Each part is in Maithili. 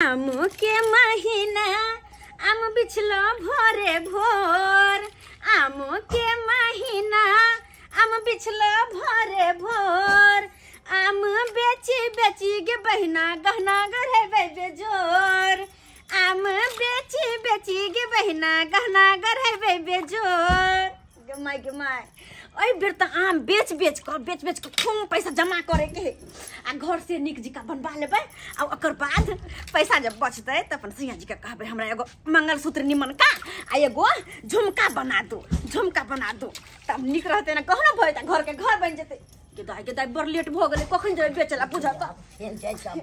आम के महीना आम बिछलो भोरे भोर, आम के महीना आम बिछलो भोरे भोर, आम बेची बेची गे बहिना गहना गढ़ेबै बेजोर, आम बेची बेची गे बहिना गहना गढ़ेबै बेजोर। गे my गे my, एहि बेर तऽ आम बेच बेच कऽ खूब पैसा जमा करे के है आ घर से नीक जिका बनवा लेबै आ ओकर बाद पैसा जब बचतै तऽ अपन सैया जी के कहबै हमरा एगो मंगलसूत्र निमनका आ एगो झुमका बना दू, झुमका बना दू, तब नीक रहतै ने, कहनो भऽ जेतै, घर के घर बनि जेतै। गे दाइ बड़ लेट भऽ गेलै, कखन जेबै बेचै लए बुझऽ तऽ। फेर जाइ सब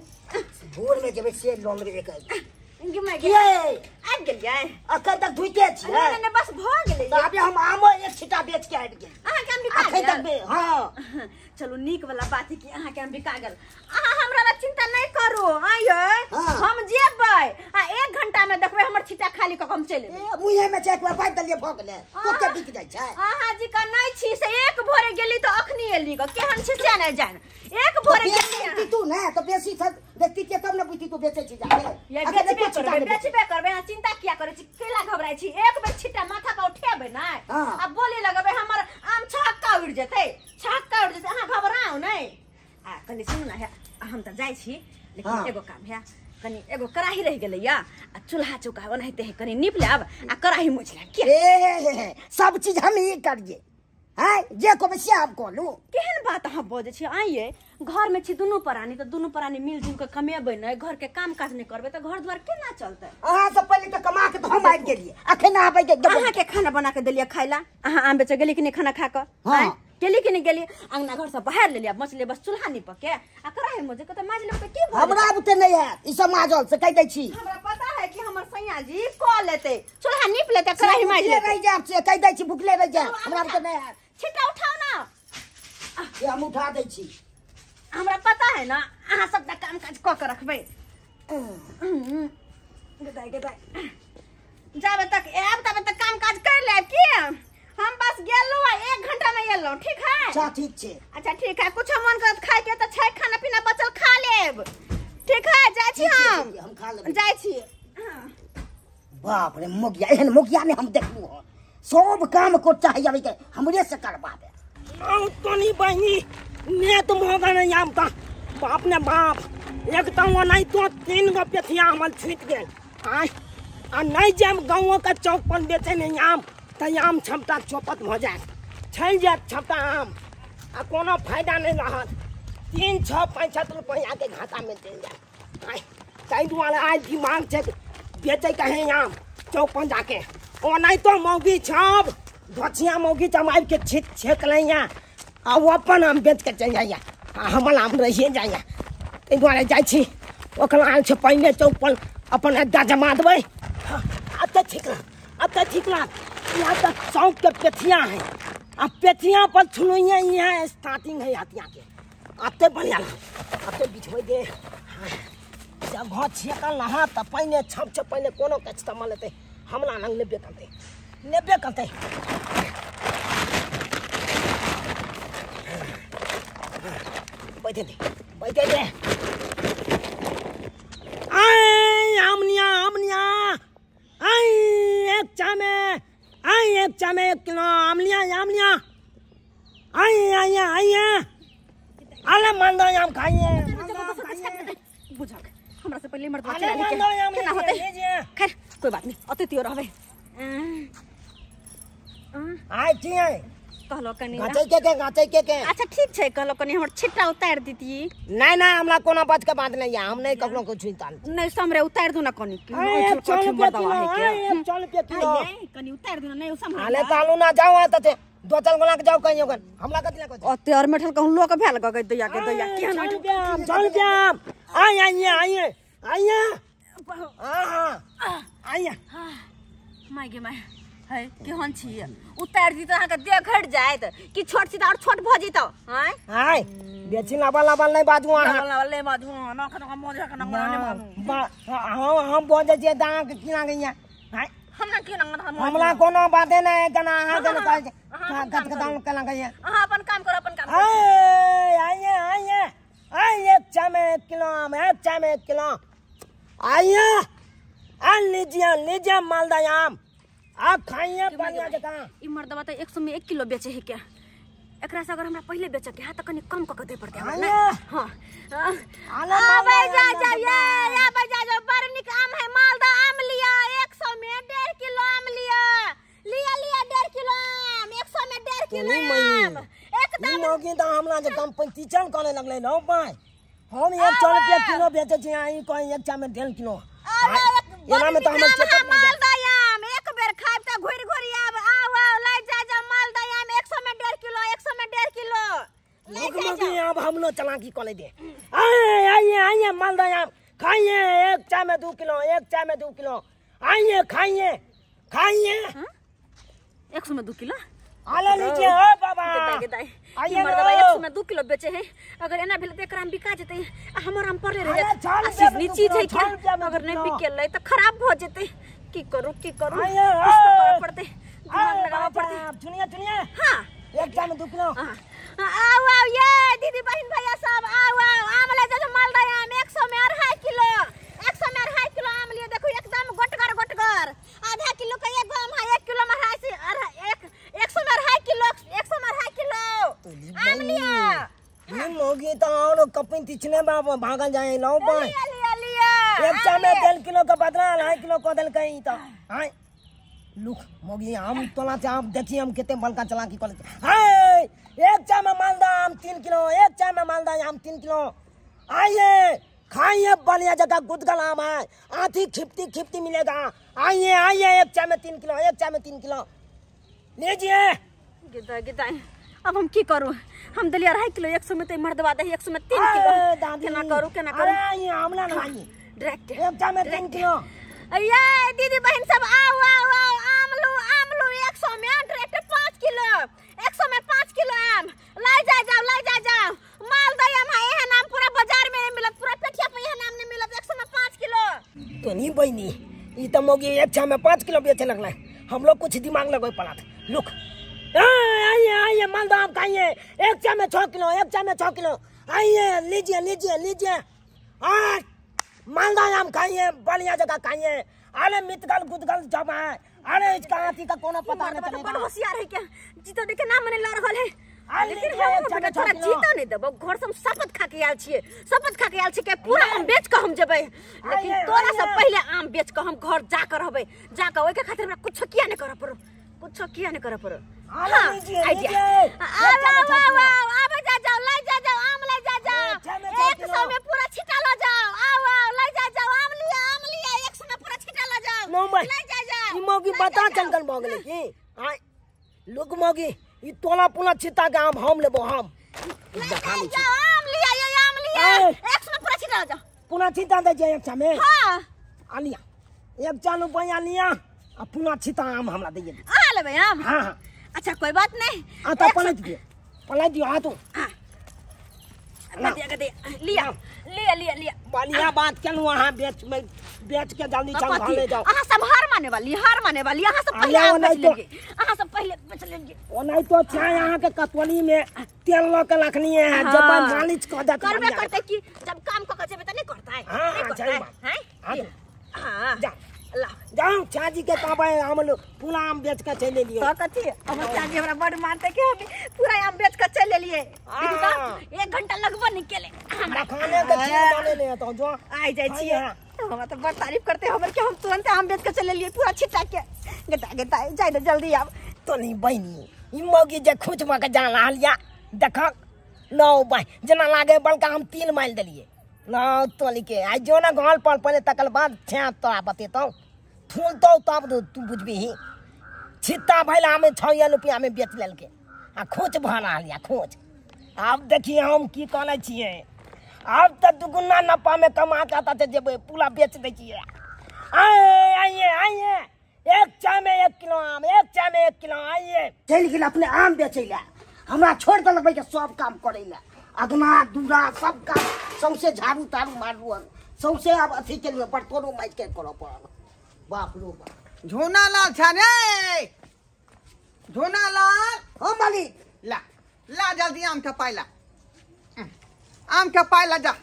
भोर में जेबै से लोन लेबै एक गे my गे, के आबि गेलियै? अखन तक धुइते छियै। नहि नहि, बस भऽ गेलै। तऽ अभी हम आमो एक छिटा बेच के आबि गेल। अहाँके आम बिका अखन तक गेल? हाँ। चलू नीक वाला बात है कि अहाँके आम बिका गेल। अहाँ हमरा ला चिंता नहीं करू, आइयै हाँ। हम जेबै आ 1 घंटा में देखबै हमर छिटा खाली कऽ के हम चलि एबै। ए, मुँहे में चेक बाँटि देलियै भऽ गेलै, ओते बिक जाइ छै। अहाँ जी का नहीं छी से एक भोरे गेली तऽ अखनी एली ग, केहन छी से नहि जान। एक भोरे गेली बेचती तू ने तऽ बेसी से देखती के तब ने बुझती तू बेचै छी जाके। ये अखन बेचबे एको छिटा करबै, नहि बेचै। बेचबे करबै, अहाँ चिंता किया करै छी, केला घबराइ छी? एक बेर छिटा माथा पर उठेबै ने हाँ। आ बोले लगबै हमर आम छक्का उड़ि जेतै, छक्का उड़ि जेतै, अहाँ घबराउ नहि। आ कनि सुनू ने, हम तऽ जाइ छी लेकिन हाँ। एगो काम है, कनि एगो कड़ाही रहि गेलै या आ चूल्हा चौका ओनाहिते है, कनि नीप लेब आ कड़ाही मोछि लेब। किया? ए, सब चीज हम ही करिए हैं, जे कहबै से हम कहलू। केहन बात अहाँ बजै छी? आइये घर में छी दुनू प्राणी तऽ दुनू प्राणी मिल जुल कऽ कमेबै नहि, घर के काम काज नहि करबै तऽ घर द्वार केना चलतै? अहाँ सब पहिले तऽ कमा के तऽ हम आबि गेलियै, अखन आबै के अहाँ के खाना बना के देलियै खाय ला, अहाँ आम बेचऽ गेलियै कि नहि खाना खा कऽ? हाँ। गेली कि नहि गेली? अंगना घर सब बहार लेलियै, मछली बस चूल्हा नीप के आ कड़ाही मोजे के तऽ माजि लेबै तऽ की भऽ हमरा बुते नहि हैत ई सब माजल से कहि दै छी। हमरा पता है कि हमर सैया जी कऽ लेतै, चूल्हा नीप लेतै, कड़ाही माजि भुखले लेतै। रहि जायब से कहि दै छी, भुखले रहि जायब, हमरा बुते नहि हैत। छिट्टा उठाउ ना। से हम उठा दै छी। हमरा पता है ना अहाँ सबटा काम काज कऽ के रखबै। गेदाइ गेदाइ, जाबे तक आयब ताबे तक काम काज कर लेब की? हम बस गेलहुँ आ 1 घंटा में एलहुँ, ठीक है? अच्छा ठीक छै। अच्छा ठीक है, कुछ मन करत खाय के तऽ छै खाना पीना बचल खा लेब, ठीक है? जाइ छी हम, हम खा लेबै, जाइ छी। बाप रे मोगिया, एहन मोगिया ने हम देखलहुँ हन, सब काम को चाही अबै के हमरे से करबाबे। तनी बहिनी ने तो मोगा नहीं आम का, बाप ने बाप एक तो नहीं तो 3 गो पेथिया हमर छूट गेल। आय आ नहीं जाम गाँव का चौक पर बेचे नहीं आम तऽ आम क्षमता चौपट भऽ जायत, छलि जायत क्षमता आम आ कोनो फायदा नहीं रहत, 3 6 65 रुपैआ के घाटा में चलि जायत। आय ताहि दुआरे आइ दिमाग छै बेचे के है आम चौक पर जाके, ओ नहीं तो मौगी छब धोछिया मौगी जब आबि के छीट छेक लैया आ ओ अपन आम बेच के चलि जाइया आ हमर आम रहिए जाइया। ताहि दुआरे जाइ छी ओकरा आयल छै पहिने चौक पर अपन अड्डा जमा देबै। अब तऽ ठीक रह, अब तऽ ठीक रह, यहाँ तक चौक के पेथिया है आ पेथिया पर छुलैया, यहाँ स्टार्टिंग है हतिया के। अब तो बढ़िया रह, अब तो बिछबै दे। जब घर छेकल नहा तऽ पहिने छप छप पहिने कोनो कस्टमर लेतै, हमरा लग लेबे करतै, लेबे करतै। बैठे दे, बैठे दे। आय आमनिया आमनिया, आय एक चामे, आय एक चामे 1 किलो आमलिया आमलिया, आय आय आय आले मालदा आम खाइए, बुझक हमरा से पहिले मर्दवा आले चला मालदा आम केना होतै? लीजिए। खैर कोई बात नहीं, अतिथियो रहबै। आय ठीक है, कहलो कनि गाचै के गाचै के। अच्छा ठीक छै, कहलो कनि हमर छिट्टा उतारि दितियै। नहीं नहीं, हमरा कोनो बात के बात नहीं है, हम नहीं ककरो कुछ चिंता नहीं समरे उतारि दू ना कनि, एक 4 रुपया किलो, एक 4 रुपया किलो कनि उतारि दू ना, नहीं समरे आले तालू ना जाओ आ तते दो चार गोला के जाओ कहीं ओकर हमरा कथि लगे ओते और मेठल कहूं लोक भेल गगै दैया के दैया केहन 4 रुपया 4 रुपया। आइए आइए आइए आइए, हां हां आइए। My गे my, है केहन छी उतारि दी तऽ अहाँके देह घटि जायत कि छोट छी तऽ आओर छोट भऽ जैतौ? आँय आय बेसी लाबल लाबल नहीं बाजू अहाँ, लाबल नहीं बाजू ना, खन मोजे के ना हम बजै छियै तऽ अहाँके की लागैया? आँय हमरा की लागत? हमरा कोनो बाते नहि है, केना अहाँ केना कहै छै कत कत केना कहैया? अहाँ अपन काम करू, अपन काम। आइए आइए आइए, एक चामे 1 किलो आम, एक चामे 1 किलो। आइए आ लीजिए लीजिए मालदा आम, आप खाइए बढ़िया जगह। ई मर्दवा त 100 में 1 किलो बेचे है क्या? एकरा से अगर हमरा पहले बेचे के है त कनी कम क के दे पड़ते हमरा ना। हां आबे जा जा ये आबे जा जा, बड़ निक आम है मालदा आम लिया 100 में 1.5 किलो आम लिया, लिया लिया 1.5 किलो आम 100 में 1.5 किलो आम एकदम। मौगी त हमरा जे कम 35 करे लगले न भाई, हम 100 रुपया किलो बेचे छी, आई कोई एक चा में 1.5 किलो। एना में त हमर चेकअप मालदा आम एक बेर खाइब त घुरि घुरि आब। आव आव ले जा जा मालदा आम 100 में 1.5 किलो, 100 में 1.5 किलो ले जा जा। अब हम लोग चलाकी कॉले दे। आइए आइए आइए मालदा आम खाइए, एक चा में 2 किलो, एक चा में 2 किलो, आइए खाइए खाइए। 100 में 2 किलो आले लीजिए ओ बाबा। आइए मर्दवा 100 में 2 किलो बेचे है, अगर एना भेल त एकरा में बिका जेतै आ हमर आम पड़ले रह जात। आ सीजनी चीज है क्या, अगर नहीं बिकेलै त खराब भ जेतै। की करू की करू, कुछ त करे पड़तै, दिमाग लगाबऽ पड़तै। चुनिया चुनिया हां एक चा में 2 किलो। आओ आओ ये दीदी बहन भैया सब आओ आओ आम ले जा मालदा आम 100 में 2.5 किलो, 100 में 2.5 किलो आम लिए। देखो एकदम गोटगर गोटगर, आधा किलो का एक आम है, 1 किलो में 100 में 2.5 किलो, 100 में 2.5 किलो आम लिया। ये मोगी तो और कपिन तिछने बाबा भागल जाए लो भाई। लिया लिया लिया एक चा में 1.5 किलो का बदला 2.5 किलो को दल कहीं तो हाय लुक मोगी आम तोला से आम देखी हम केते बलका चला की कॉलेज। हाय एक चा में मालदा आम 3 किलो, एक चा में मालदा आम 3 किलो। आइए खाइए बढ़िया जगह गुदगल आम है, आधी खिपती खिपती मिलेगा। आइए आइए एक चा में 3 किलो, एक चा में 3 किलो लीजिए। गिदा गिदा अब हम की करू, हम दलिया 2.5 किलो 100 में तो मर्दवा दही 100 में 3 किलो। केना करू केना करू। अरे ये आमला नहीं डायरेक्ट एक चा में 3 किलो। अये दीदी बहन सब आओ आओ आओ आम लो आम लो 100 में डायरेक्ट 5 किलो, 100 में 5 किलो आम लाई जा जाओ लाई जा जाओ। मालदा आम है एहन आम पूरा बाजार में नहीं मिलत, पूरा पेठिया पे एहन आम नहीं मिलत। 100 में 5 किलो। तो नहीं बहनी ई त मोगी एक चा में 5 किलो बेचे लगला, हम लोग कुछ दिमाग लगोय पड़त। लुक आइए आइए मालदा आम खाइए, एक चा में 6 किलो, एक चा में 6 किलो। आइए लीजिए लीजिए लीजिए, आ मालदा आम खाइए बढ़िया जगह खाइए। अरे मितगल गुदगल जब है, अरे इसका हाथी का कोनो पता नहीं चलेगा। बड़ होशियार है क्या, जीतो देखे ना मने ल रहल है। लेकिन हम थोड़ा जीतो नहीं देबो, घर से हम शपथ खा के आयल छिए, शपथ खा के आयल छिए कि पूरा आम बेच के हम जेबै, लेकिन तोरा से पहले आम बेच के हम घर जा कर रहबै। जा के ओइ के खातिर हमरा कुछ किया नहीं करऽ पड़ो, कुछ किया नहीं करऽ पड़ो। हां आइडिया आओ आओ आओ आबे जा जाओ ले जा जाओ आम ले जा जाओ 100 में पूरा छिटा ल जाओ। आओ आओ ले जा जाओ आम लिया आम लिया 100 में पूरा छिटा ल जाओ ले जा जाओ। ई मौगी बता चंगल मौगले की हां लोग मौगी ई तोला पुला छिटा के आम हम लेबो हम ले जा आम लिया ये आम लिया 100 में पूरा छिटा ल जाओ। पुना छिटा दे जे एक में। हां आ लिया एक चालू रुपया लिया आ पुना छिटा आम हमरा दे दे। आ लेबे आम। हां हां अच्छा कोई बात नहीं। आ तो पलट दियो पलट दियो। आ तू हां दे दे लिया लिया लिया लिया बढ़िया बात केलु अहाँ बेच में बेच के जल्दी चल घर ले जाओ। अहाँ सब हार माने वाली, हार माने वाली, अहाँ सब पहले आम बेच लेंगे, अहाँ सब पहले बेच लेंगे। ओ नहीं तो चाहे अहाँ के कतवनी में तेल ल के रखनी है, जब मालिश क दे करबे करते कि जब काम क के जेबे त नहीं करता है, नहीं करता है। हैं हां जा ला जाओ चाची के कहबै हम लोग पूरा आम बेच के चलि एलियै। तो कथी हमर चाची हमरा बड़ मारते कि हम पूरा आम बेच के चलि एलियै। देखू त 1 घंटा लगबो नहीं केले हमरा खाने के खीर बनेले तो जो आइ जाइ छियै। हमरा त बड़ तारीफ करते हमर के हम तुरंत आम बेच के चलि एलियै पूरा छिटा के। गेता गेता जाइ दे जल्दी आब। तो नहीं बहिनी ई मौगी जे खोजमा के जान रहल या देखक लो भाई जेना लागे बड़का हम 3 माइल देलियै लो तोली के आइ जो ना घर पर पहिले तकर बाद छे तोरा बतेतौ फूलतौ तब तू बुझबिही। छित्ता भैल हमें 6 रुपया में बेच लेलकै आ खोच भऽ रहल या खोच। आब देखिए हम की कहने छियै, आब तऽ दुगुना नफा में कमा के एतऽ जेबै पूरा बेच दै छियै। आइए आइए आइए एक चाय में 1 किलो आम, एक चाय में 1 किलो। आइए चलि गेल अपने आम बेचै लए, हमरा छोड़ि देलक भैया सब काम करै लए, अगना दूरा सब काम सौंसे झाड़ू ताड़ू मारू सौंसे आब अथी केलियै बर्तनो माजि के करऽ पड़ल। बाप रो बाप। झोना लाल छा रे, झोना लाल। हाँ मालिक। ला ला जल्दी आम के पाइला, आम के पाइला जा।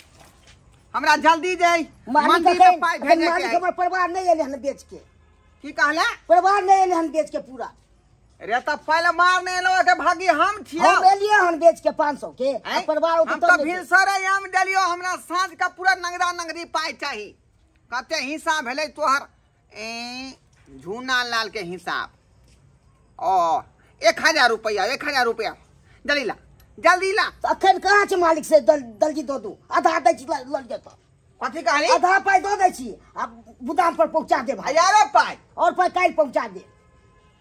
हमरा जल्दी जाई मंडी में पाई भेजे के। मालिक हमर परिवार नहीं एले हन बेच के। की कहला? परिवार नहीं एले हन बेच के पूरा। रे त पहले मार नहीं एलो के भागी हम छियो। हम एलिए हन बेच के 500 के परिवार हम त भिनसरे आम देलियो हमरा साँझ का पूरा नंगरा नंगरी पाई चाही। कते हिसाब भेलै तोहर? ए झूना लाल के हिसाब ओ 1000 रुपया 1000 रुपया जल्दी ला जल्दी ला। अखन कहाँ छै मालिक से दलजी दो दू आधा दै छी लऽ जेतौ। कथी कहली? आधा पाई दो दै छी आ गोदाम पर पहुंचा दे भाई। हजारो पाई और पाई काल्हि पहुंचा दे।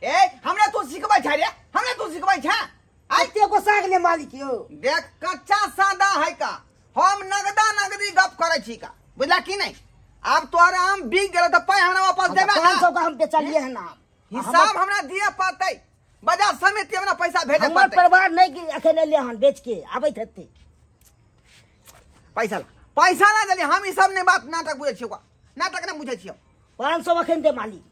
ए हमरा तू सिखबै छै रे, हमरा तू सिखबै छै? एते गोसा गेलै मालिक यौ। देख कच्चा सादा है का, हम नगदा नगदी गप करै छी का, बुझला की नहीं? आब तोहर आम बिक गेल त पाई हमरा वापस देबे ना। 500 का हम बेचलिए हन आम, हिसाब हमरा दिए पड़तै, बाजार समिति हमरा पैसा भेजे हमर पड़तै। परिवार नहीं अखन एले हन बेच के आबैत हेतै। पैसा ला पैसा ला जल्दी, हम ई सब नहीं बात नाटक बुझै छियौ, नाटक नहीं बुझै छियौ। 500 अखन दे मालिक।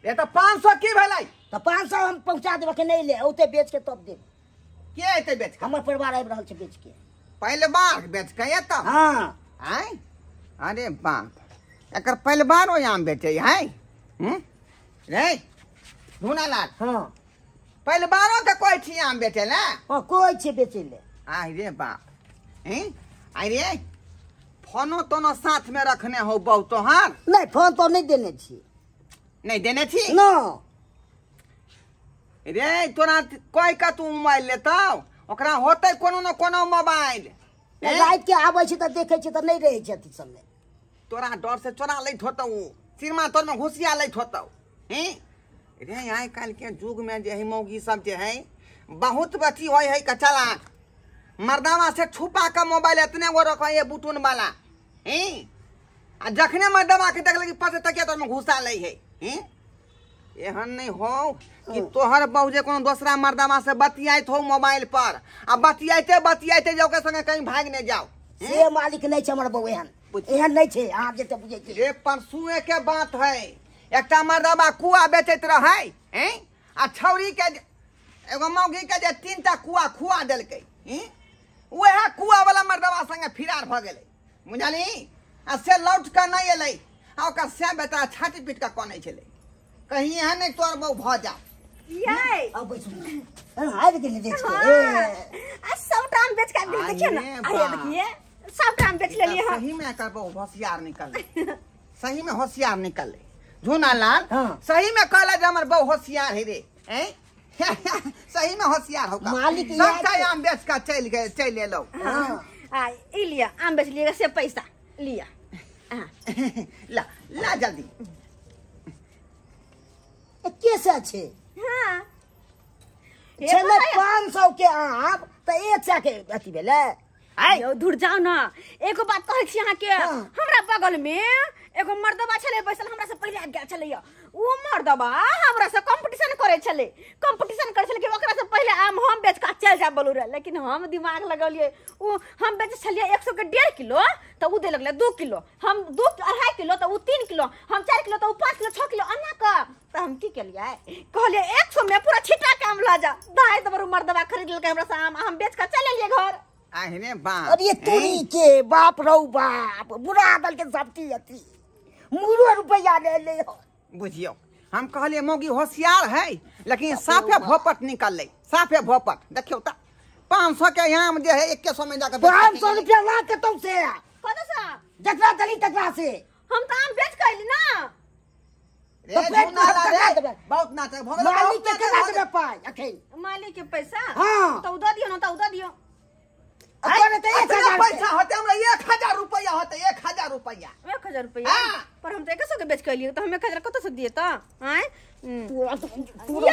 ए त 500 की भेलै? त 500 हम पहुंचा देब अखन नहीं ले औते बेच के तब देब। के एतै बेच के? हमर परिवार आबि रहल छै बेच के। पहले बार बेच के एतौ? हां। आय अरे बाप, एकर पहले बार ओ आम बेचै है। रे धुना लाल। हां पहले बारो के कोई छी आम बेचै ले? हां कोई छी बेचै ले। आय रे बाप, हैं आय रे फोनो तोनो साथ में रखने हो बहु तोहार? नहीं फोन तो नहीं देने छी। नहीं देने छी? न रे तोरा कोई का तू मोबाइल लेतौ, ओकरा होतै कोनो न कोनो मोबाइल। रात के आबै छै त देखै छै त नहीं रहै छै अथी सबमे। तोरा डर से चोरा लैत होतौ, सिरमा तोर में घुसिया लैत होतौ। हैं रे आइ काल्हि के युग में जे है मौगी सब जे है बहुत अथी होइ है कचलाक, मर्दावा से छुपा के मोबाइल एतने गो रखै है बुटुन वाला। हैं आ जखने मर्दावा के देखलक पासे तकिया तोर में घुसा लै है। हैं एहन नहीं हो कि तोहर बहु जे कोनो दोसरा मर्दावा से बतियाइत हो मोबाइल पर आ बतियाइते बतियाइते जाओ के संगे कहीं भाग नहीं जाओ। से मालिक नहीं छै हमर बहु, एहन एहन नहीं छै अहाँ जते बुझै छी। रे परसुए के बात है, एकटा मर्दावा कुआ बेचैत रहै हैं आ छौरी के एगो मौगी के जे 3टा कुआ खुआ देलकै। हैं वएह कुआ वाला मर्दावा संगे फिरार भ गेलै बुझली, आ से लौट के नहीं एलै आ ओकर से बेटा छाती पीट के कनै छलै कहीं एहन नहीं तोर बहु भ जा। यै अब बैसू आबि गेलै बेच के। आ सबटा आम बेच के देखिए ना, अरे देखिए सबटा आम बेच लेलिए हम। सही में एकर बहु होशियार निकललै, सही में होशियार निकललै झूना लाल। सही में कहला जे हमर बहु होशियार है रे। हैं सही में होशियार हो मालिक, सबटा आम बेच के चलि गए चलि एलौ। हां आ ई लिया आम बेच लिया से पैसा लिया। हां ला ला जल्दी। कैसे छै? हां छलै 500 के आम त 100 के अथी भेलै। आइ यौ दूर जाउ ना, एगो बात कहै छी अहाँ के। हमरा बगल में एगो मर्दबा छलै बैसल, हमरा से पहिले आबि गेल छलै। ओ मर्दबा हमरा से कंपटीशन करै छलै, कंपटीशन करै छलै कि ओकरा से पहिले आम हम बेच के चल जाब बोलू रे। लेकिन हम दिमाग लगौलियै, ओ हम बेचै छलियै 100 के 1.5 किलो त उ दे लगलै 2 किलो, हम 2.5 किलो त उ 3 किलो, हम 4 किलो त उ 5 किलो 6 किलो एना क। त हम की केलियै, कहलियै 100 में पूरा छिटा के आम लऽ जा। दाइ दबर मर्दबा खरीद लेलकै हमरा से आम, हम बेच के चल एलियै घर। अरे बाप, अरे तोरी के बाप रौ बाप, बुरा दल के सबटी अथी मुरो रुपया ले ले। बुझियौ हम कहलियै मौगी होशियार है लेकिन साफे भोपट निकललै, साफे भोपट। देखियौ त 500 के आम जे है 2100 में जाके 500 रुपया ला कतौ से, कतौ से जकरा दली तकरा से। हम त आम बेच के अइली ना। रे झूना रे बहुत नाटक भ गेल। मालिक के केना देबै पाइ अखन? मालिक के पैसा? हां त उ द दियौ न, त उ द दियौ। अरे त 1000 पैसा होते हमरा 1000 रुपया होते, 1000 रुपया 1000 रुपया। पर हम त 100 के बेच के अइलियै त हम 1000 कतौ से दियै त? आय तोरा तोरा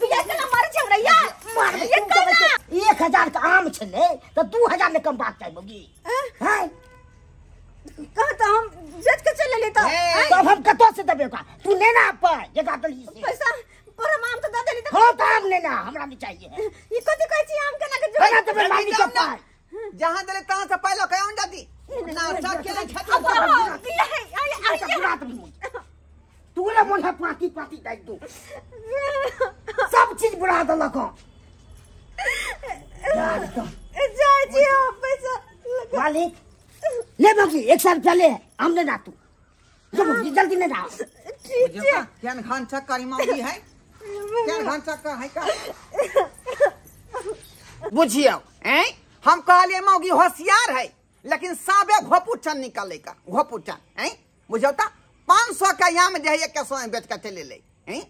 बिया केना मारै छै हमरा यार? मार ये केना? 1000 के आम छलै त 2000 ने कम बात चाही मौगी। हां कह त हम बेच के चल एलियै त तब हम कतौ से देबै ओकरा? तू लेना पाइ जकरा दली से पैसा, पर हम आम त द देली त। हां त आम लेना हमरा नहीं चाहिए। ई कथि कहै छी आम केना के केना देबै मालिक के पाइ? जहां देले तहां से पाइ ल के आउन जल्दी। ना सब के छत तोरा मन है पाती पाती दाइ दू, सब चीज बुरा देलक। जाइ छी हम पैसा मालिक ले बाबू 100 रुपया ले, आम ले जा तू, जल्दी ले जा। ठीक छै। केहन घन चक्कर ई मौगी है, केहन घन चक्कर है का बुझियौ। हैं हम कहलिए मौगी होशियार है, लेकिन साबे घोपुचन निकले का घोपुचन। हैं बुझियौ त 500 के आम जे है 100 में बेच के चलि एलै। हैं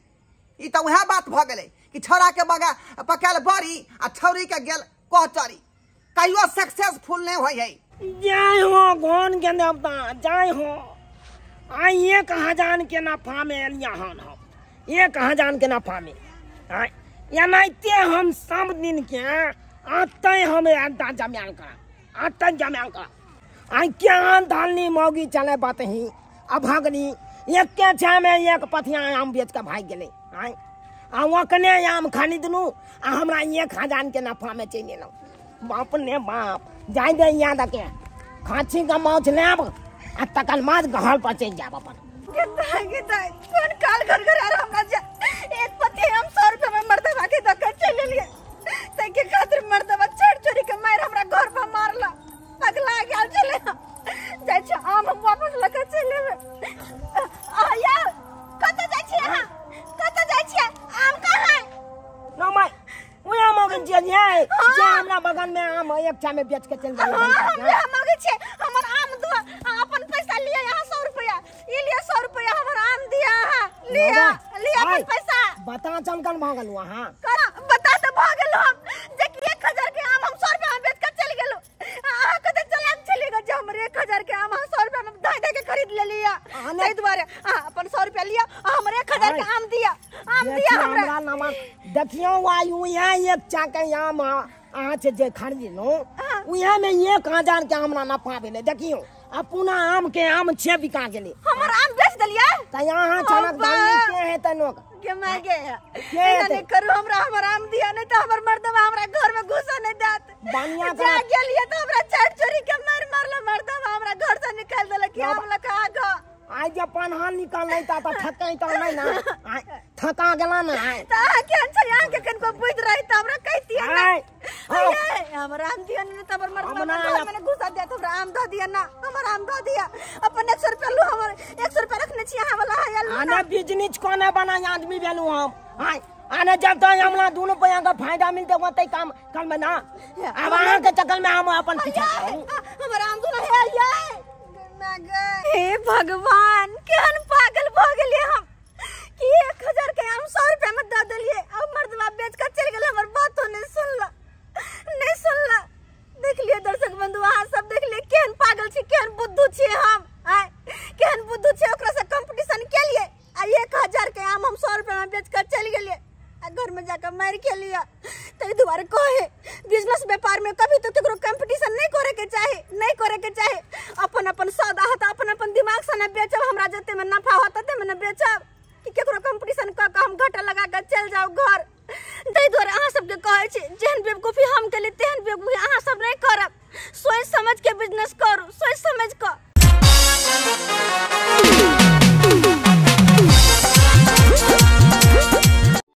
ई त वएह बात भ गेलै कि छौड़ा के बगा पकायल बड़ी आ छौड़ी के गेल कहचरी, कहियो सक्सेसफुल नहीं होय है। जय हो घोन के देवता, जय हो। आई 1000 के नफा में एलिया हन हम, 1000 के नफा में एनाहिते हम सब दिन के आते हम अड्डा जमायल करा, आते जमायल करा। आई क्या धालनी मौगी चले बात ही अभागनी, एक छा में एक पथिया आम बेच के भागि गेलै। आइ आ ओकने आम खरीदलू आ हमरा 1000 के नफा में चलि एलहुँ। बाप ने बाप, जाय दे याद के खाँसी के माछ लेब आ तकर बाद घर पर चलि जायब अपन। कोन काल घर घर आ हमरा जा एक पति हम 100 रुपया में मर्दवा के दकर चलि एलियै, तै के खातिर मर्दवा चोर चोरी के मारि हमरा घर पर मारला, पगला गेल छलै। जाइ छी आम हम वापस लऽ के चलि एबै। आ यार कतऽ जाइ छी अहाँ, कतऽ जाइ छी? आम कहाँ है? न माय ओए मौगी जे जे हमरा बगान में आम एक चा में बेच के चल जाय। हां हम मौगी छी, हमर आम दो, अपन पैसा लिया यहाँ 100 रुपया, ई लिया 100 रुपया, हमर आम दिया अहाँ, लिया लिया अपन पैसा। बता चमकन भागल अहाँ करा, बता त भागल हम जे कि 1000 के आम हम 100 रुपया में बेच के चल गेलौ। अहाँ कते चलाक छलियै जे हमर 1000 के आम अहाँ 100 रुपया में धाय धाय के खरीद लेलियै। तै दुआरे अहाँ अपन 100 रुपया लिया आ हमर 1000 के आम दिया, आम दिया हमरा। नमक देखियौ आयु यहाँ एक चाके आम अहाँ से जे खरीदलहुँ उएह में 1000 के हमरा नफा भेलै। देखियौ अपना आम के आम छे बिका गेलै, हमर आम बेच देलियै। त यहाँ चनक दानी के है त नोक के माय गे, एना नहीं करू हमरा, हमर आम दिया नहीं त हमर मर्दवा हमरा घर में घुसा नहीं देत। बानिया जा गेलियै त हमरा चाट चोरी के मार मारला मर्दवा, हमरा घर से निकाल देलक कि आम लका आगा। आइ जे पनहान निकाललै त थकै त नहि ना, थका गेला ना। त अहाँ केहन छै, अहाँ के कनको बुझि रही त हमरा कहितियै ना। हमर आम दिया नहीं त हमर मर्दवा घर में घुसा देत, हमरा आम द दिया ना, हमर आम द दिया। अपन 100 रुपया लू, हमर 100 रुपया रखने छी अहाँ वाला है लू। आने बिजनेस कोना बना आदमी भेलु हम। आइ आने जब तक हमरा 2 रुपया का फायदा मिलते ओतै काम करबै ना। आब अहाँ के चक्कर में हम अपन पीछा हमर आम दू है ये। हे भगवान केहन पागल भ गेलियै हम कि 1000 के आम 100 रुपया में द देलियै आ मर्दवा बेच के चलि गेल, हमर बातो नहीं सुनला, नहीं सुनला। देखलियै दर्शक बंधु अहाँ सब देखलियै केहन पागल छी, केहन बुद्धू छी हम, आय केहन बुद्धू छी। ओकरा से कंपटीशन केलियै आ 1000 के आम हम 100 रुपया में बेच के चलि गेलियै आ घर में जाकर मारि के लिया। तै दुआरे कहे बिजनेस व्यापार में कभी तो केकरो कंपटीशन नहीं करे के चाही, नहीं करे के चाही। अपन अपन सौदा होता अपन अपन दिमाग से न बेचब, हमरा जते में नफा होता ते में न बेचब कि केकरो कंपटीशन क के हम घाटा लगा के चल जाओ घर। तै दुआरे अहाँ सबके कहै छी जेहन बेवकूफी हम केली तेहन बेवकूफी अहाँ सब नहीं करब। सोच समझ के बिजनेस करू, सोच समझ के।